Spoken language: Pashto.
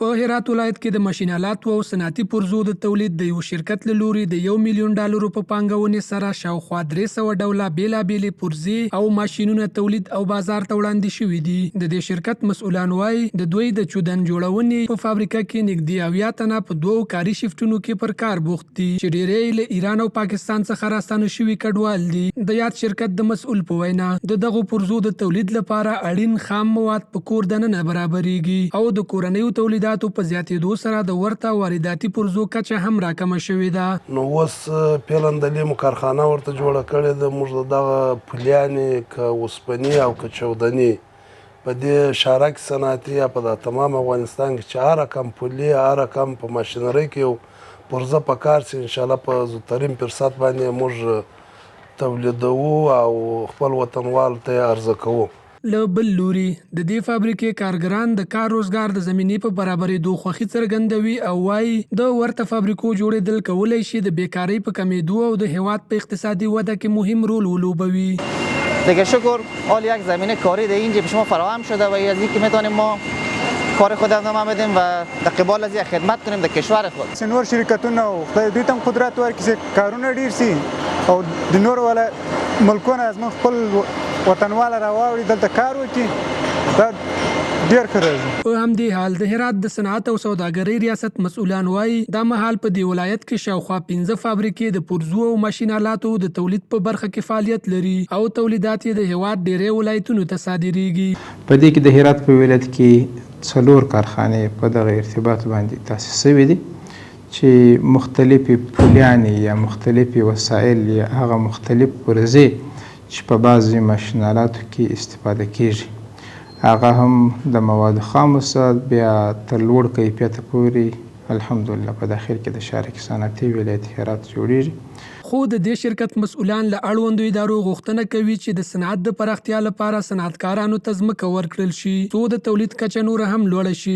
په هرات ولایت کې د ماشین الاتو او صنعتي پرزو د تولید د یو شرکت له لوري د یو میلیون ډالرو په پانګونې سره شاوخوا 300 ډوله بېلابېلې پرزې او ماشینونه تولید او بازار ته وړاندې شوي دي. د دې شرکت مسؤلان وايي، د دوی د چودن جوړونې په فابریکه کې نږدې 70 تنه په دوو کاري شفټونو کې پر کار بوخت دي چې ډېری یې له ایران او پاکستان څخه راستانه شوي کډوال دي. د یاد شرکت د مسؤل په وینا، د دغو پرزو د تولید لپاره اړین خام مواد په کور دننه برابرېږي او د کورنیو تولیداتو په زیاتېدو سره د ورته وارداتي پرزو کچه هم راکمه شوې ده. نو اوس فعلاً د لیمو کارخانه ورته جوړه کړې ده، موږ د دغه پلیانې که اوسپني او که چودني په دې شهرک صنعتي یا په دا تمام افغانستان کې چې هر رقم پولې هر رقم په ماشینرۍ کې یو پرزه په کار شي، انشاءالله په زودترین فرصت باندې موږ تولیدوو او خپل وطنوالو ته یې عرضه کوو. له بل لوري د دې فابریکې کارګران د کار روزګار د زمینې په برابرېدو خوښي څرګندوي او وايي، د ورته فابریکو جوړېدل کولای شي د بېکارۍ په کمېدو او د هېواد په اقتصادي وده کې مهم رول ولوبوي. دیگه شکر حال یک زمینه کاری در اینجا به شما فراهم شده و از اینکه میتونیم ما کار خود ادامه بدیم و در قبال از خدمت کنیم در کشور خود. چې نور شرکتونه او خدای دوی ته هم قدرت ورکړي چې کارونه ډیر سي او د نورو ولا ملکونه زموږ خپل وطنوال راواوړي دلته کار وکړي، دا ډیر ښه راځي. په همدې حال د هرات د صنعت او سوداګرۍ ریاست مسؤلان وايي، دا مهال په دې ولایت کې شاوخوا پنځه فابریکې د پرزو او ماشین الاتو د تولید په برخه کې فعالیت لري او تولیدات یې د هېواد ډېری ولایتونو ته صادرېږي. په دې کې د هرات په ولایت کې څلور کارخانې په دغه ارتباط باندې تاسیس شوې دي چې مختلفې پولیانې یا مختلفې وسایل یا هغه مختلف پرزې چې په بعضې ماشین الاتو کې استفاده کېږي هغه هم د موادو خامو څخه بیا تر لوړ کیفیت پورې الحمدلله په داخل کې د شارق صنعتي ولایت هرات جوړیږي. خو د دې شرکت مسؤلان له اړوندو ادارو غوښتنه کوي چې د صنعت د پراختیا لپاره صنعتکارانو ته ځمکه ورکړل شي، څو د تولید کچه نوره هم لوړه شي.